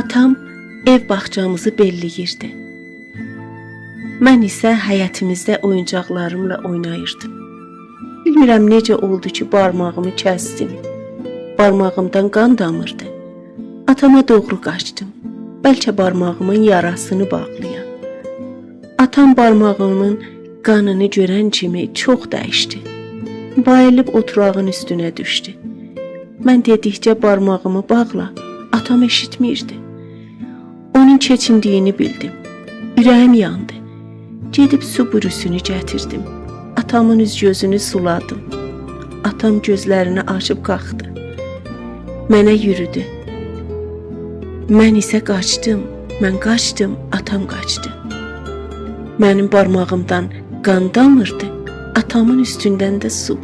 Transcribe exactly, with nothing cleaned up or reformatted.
آتام ائو باغچامیزی بلله‌ییردی. من ایسه حیطیمیزده اویونجاقلاریملا اویناییردیم. بیلمیرم نئجه اولدو کی، بارماغیمی کسدیم. بارماغیمدان قان دامیردی. آتاما دوغرو قاچدیم. بلکه بارماغیمین یاراسینی باغلایام. آتام بارماغیمین قانینی گؤرن کیمی چوخ دییشدی. باییلیب اوتوراغین اوستونه دوشدو. من دئدیکجه «بارماغیمی باغلا»، آتام ائشیتمیردی. اونون کئچیندیگینی بیلدیم. اوره‌ییم یاندی. گئدیب سو بوروسونو گتیردیم. آتامین اوز-گؤزونو سولادیم. آتام گؤزلرینی آچیب قالخدی. منه یورودو. من ایسه قاچدیم، من قاچدیم، آتام قاچدی. منیم بارماغیمدان قان دامیردی، آتامین اوستوندن ده سو.